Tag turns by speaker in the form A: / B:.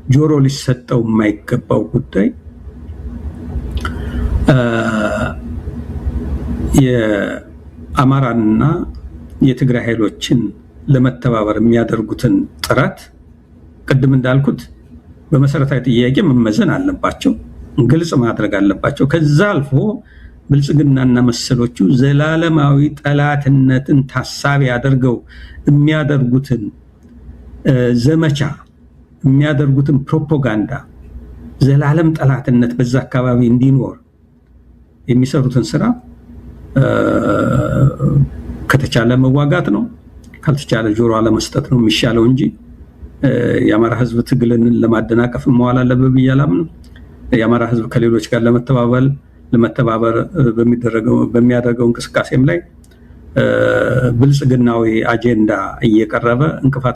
A: ጆሮ ሊሰጠው የማይገባው ጉዳይ የአማራና የትግራይ ኃይሎችን ለመተባበር የሚያደርጉትን ጥረት ቅድም እንዳልኩት በመሰረታዊ ጥያቄ መመዘን አለባቸው፣ ግልጽ ማድረግ አለባቸው። ከዛ አልፎ ብልጽግናና መሰሎቹ ዘላለማዊ ጠላትነትን ታሳቢ አድርገው የሚያደርጉትን ዘመቻ፣ የሚያደርጉትን ፕሮፓጋንዳ፣ ዘላለም ጠላትነት በዛ አካባቢ እንዲኖር የሚሰሩትን ስራ ከተቻለ መዋጋት ነው፣ ካልተቻለ ጆሮ አለመስጠት ነው የሚሻለው እንጂ የአማራ ህዝብ ትግልን ለማደናቀፍ መዋል አለበት ብዬ አላምንም። የአማራ ህዝብ ከሌሎች ጋር ለመተባበር በሚያደርገው እንቅስቃሴም ላይ ብልጽግናዊ አጀንዳ እየቀረበ እንቅፋት